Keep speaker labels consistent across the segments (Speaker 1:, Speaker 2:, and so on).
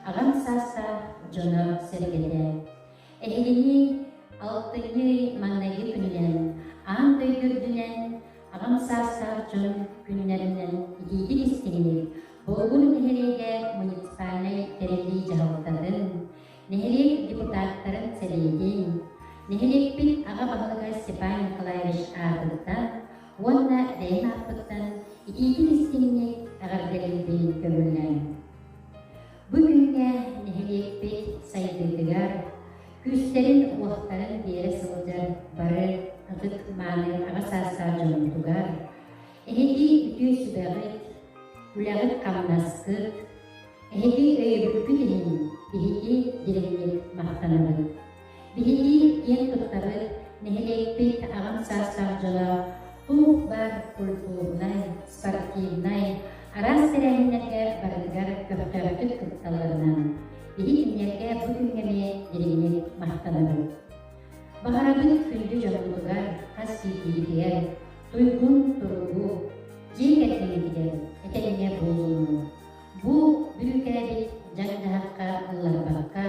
Speaker 1: аҕам саастаах дьоно-сэргэтэ! Эһигини алтынньы маҥнайгы күнүнэн, аан дойду үрдүнэн аҕам саастаах дьон күннэринэн итиитик-истиҥник Болугур нэһилиэгэ муниципальнай тэриллии дьаһалтатын, нэһилиэк депутаттарын сэбиэтин, нэһилиэкпит аҕа баһылыга Степан Николаевич аатыттан уонна бэйэм ааппыттан итиитик-истиҥник эҕэрдэлиирбин көҥүллээҥ. Бу күҥҥэ нэһилиэкпит сайдыытыгар күүстэрин-уохтарын биэрэ сылдьар бары ытык-мааны аҕа саастаах дьоммутугар эһиги үтүө сүбэҕит, үлэҕит-хамнаскыт, эһиги өйөбүлгүт иһин биһиги дириҥник махтанабыт. Биһиги киэн туттабыт нэһилиэкпит аҕам саастаах дьоно туох баар культурнай, спортивнай, араас тэрээһиннэргэ барытыгар көхтөөхтүк кытталларынан, биһи кинилэргэ бу күҥҥэ эмиэ дириҥник махтанабыт. Баҕарабыт күндү дьоммутугар хас биирдиибитигэр туйгун туругу, дьиэ кэргэҥҥитигэр этэҥҥэ буолууну, бу бүрүүкээбит дьаҥ-дьаһахха ылларбакка,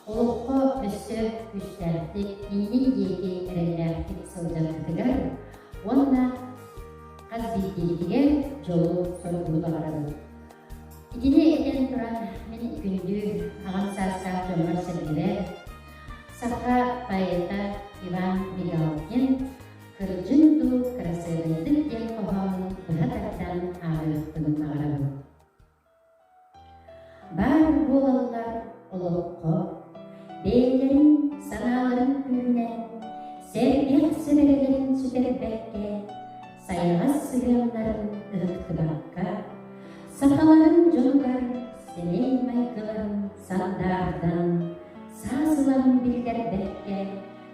Speaker 1: Олоххо өссө күүстээхтик, иннин диэки эрэллээхтик сылдьаргытыгар уонна хас биирдиигитигэр дьолу-соргуну баҕарабын. Итини этэн туран, мин күндү аҕам саастаах дьоммор-сэргэбэр саха поэта Иван Мигалкин «Кырдьыҥ дуу, кырасыабайдык» диэн хоһоонун быһа тардан ааҕыахпын баҕарабын. Баар буолаллар олоххо, бэйэлэрин санааларын күүһүнэн, сэргэх сэбэрэлэрин сүтэрбэккэ, сайаҕас сыһыаннарын ыһыктыбакка, сахаларын дьонугар сэмэй майгыларын сандаардан, саас ылан биллэрбэккэ,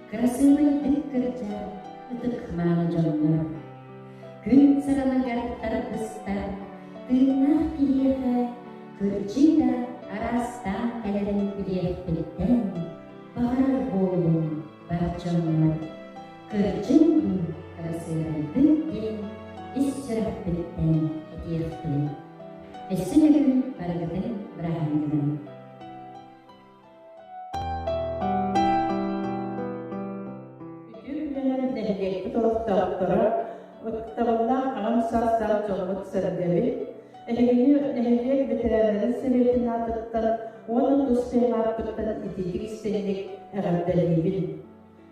Speaker 1: кырасыабайдык кырдьар ытык-мааны дьоннор. Күн сыралыгар тардыстар тыыннаах киһиэхэ кырдьыы да араастаан кэлэрин билиэхпиттэн баҕарар буоллум бар дьоммор. Кырдьыҥ дуу, кырасыабайдык диэн ис сүрэхпиттэн этиэхпин. Өссө төгүл барыгытын бырааһынньыгынан.
Speaker 2: Үтүө күнүнэн нэһилиэкпит олохтоохторо, ытыктабыллаах аҕам саастаах дьоммут-сэргэбит, эһигини нэһилиэк бэтэрээннэрин сэбиэтин аатыттан уонна тус бэйэм ааппыттан итиитик-истиҥник эҕэрдэлиибин.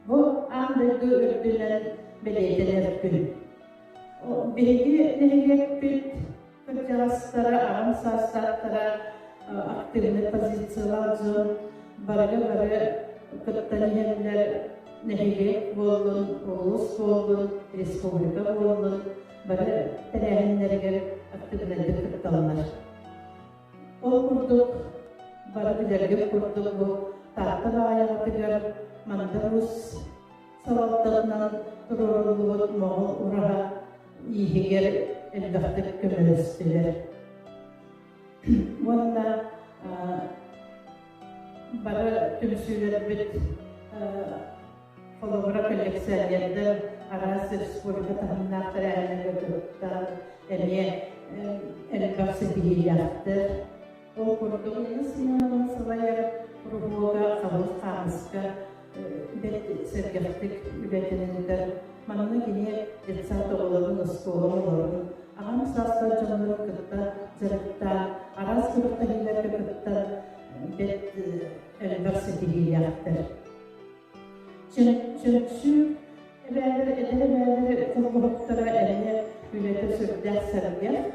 Speaker 2: Бу аан дойду үрдүнэн бэлиэтэнэр күн. Биһиги нэһилиэкпит Кырдьаҕастара, аҕам саастаахтара активнай позициялаах дьон барыга бары кыттан иһэллэр, нэһилиэк буоллун, улуус буоллун, республика буоллун, бары тэрээһиннэригэр активнайдык кытталлар. Ол курдук, бары билэргит курдук бу Таатта Баайаҕатыгар Мандар Уус салалтатынан туруоруллубут Моҕол ураһа ииһигэр элбэхтик көмөлөстүлэр. Уонна бары түмсүүлэрбит холобура коллекционердар араас республика таһымнаах тэрээһиннэргэ кыттан эмиэ элбэх ситиһиилээхтэр. Ол курдук Нина Семеновна салайар куруһуога Хабыл Хаамыска бэрт сэргэхтик үлэтин ыытар. Манна кини детсад оҕолорун, оскуола оҕолорун, аҕам саастаах дьоннорун кытта дьарыктаан, араас күрэхтэһиилэргэ кыттан бэрт элбэх ситиһиилээхтэр. Чөмчүүк эбээлэр, эдэр эбээлэр холбоһуктара эмиэ үлэтэ сүрдээх сэргэх,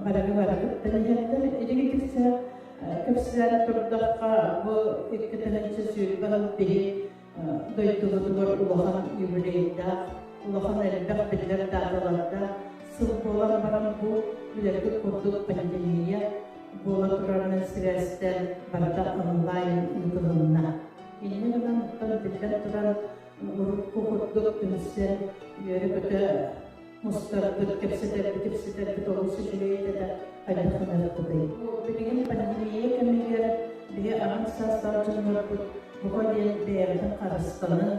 Speaker 2: барыгы бары кыттан иһэллэр. Илигитиксэ кэпсээн турдахха, бу 2020 сыл биһи дойдубутугар улахан юбилейдаах, улахан элбэх биллэр дааталардаах сыл буолан баран бу билэргит курдук пандемия буола турарынан сибээстээн барыта онлайн ыытылынна. Инньэ гынан, оттон биллэн туран, урукку курдук түмсэн, үөрэ-көтө мустарбыт, кэпсэтэрбит, ипсэтэрбит олус үчүгэй этэ да, хайдах гыныахпытый? Билигин пандемия кэмигэр биһи аҕам саастаах дьоннорбут бука диэн бэйэбитин харыстанан,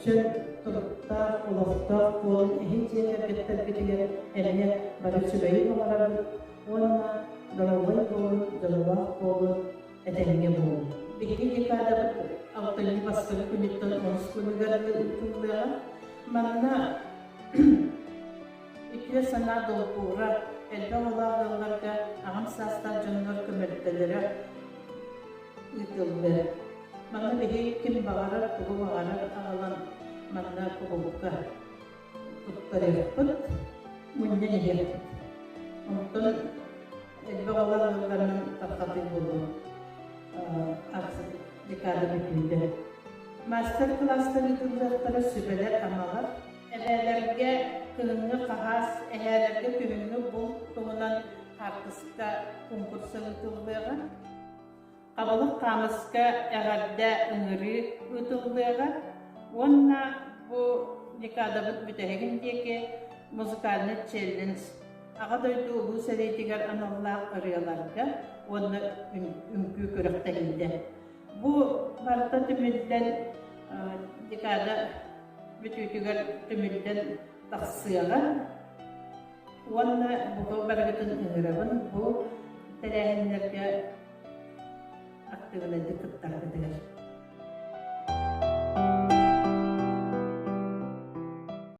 Speaker 2: чөл туруктаах, олохтоох буолан иһин дьиэ кэргэттэрбитигэр эмиэ бары үчүгэйи баҕарабыт уонна. Доруобай буолун, дьоллоох буолун, этэҥҥэ буолун. Биһиги декадабыт алтынньы бастакы күнүттэн онус күнүгэр ыытыллыаҕа. Манна үтүө санаа долгуура, элбэх оҕолоох ыалларга аҕам саастаах дьоннор көмөлтөлөрө ыытыллыа. Манна биһиги ким баҕарар, тугу баҕарар аҕалан манна кулуупка туттарыахпыт, мунньан иһиэхпит. Онтон элбэх оҕолор ыалларынан тарҕатыы буолуо декада бүтүүтэ. Мастер-класстар ыытыллыахтара сүбэлэр-амалар. Эбээлэргэ кыһыҥҥы хаһаас, эһээлэргэ күһүҥҥү булт туһунан хаартыска конкурса ыытыллыаҕа. Хабылык хаамыска эҕэрдэ ыҥырыы ыытыллыаҕа уонна бу декадабыт бүтэһигин диэки музыкальный челлендж Аҕа дойду Улуу сэриитигэр аналлаах ырыаларга уонна үҥкүү күрэхтэһиитэ. Бу барыта түмүллэн декада бүтүүтүгэр түмүллэн тахсыаҕа. Уонна бука барыгытын ыҥырабын бу тэрээһиннэргэ актыыбынайдык кыттаргытыгар.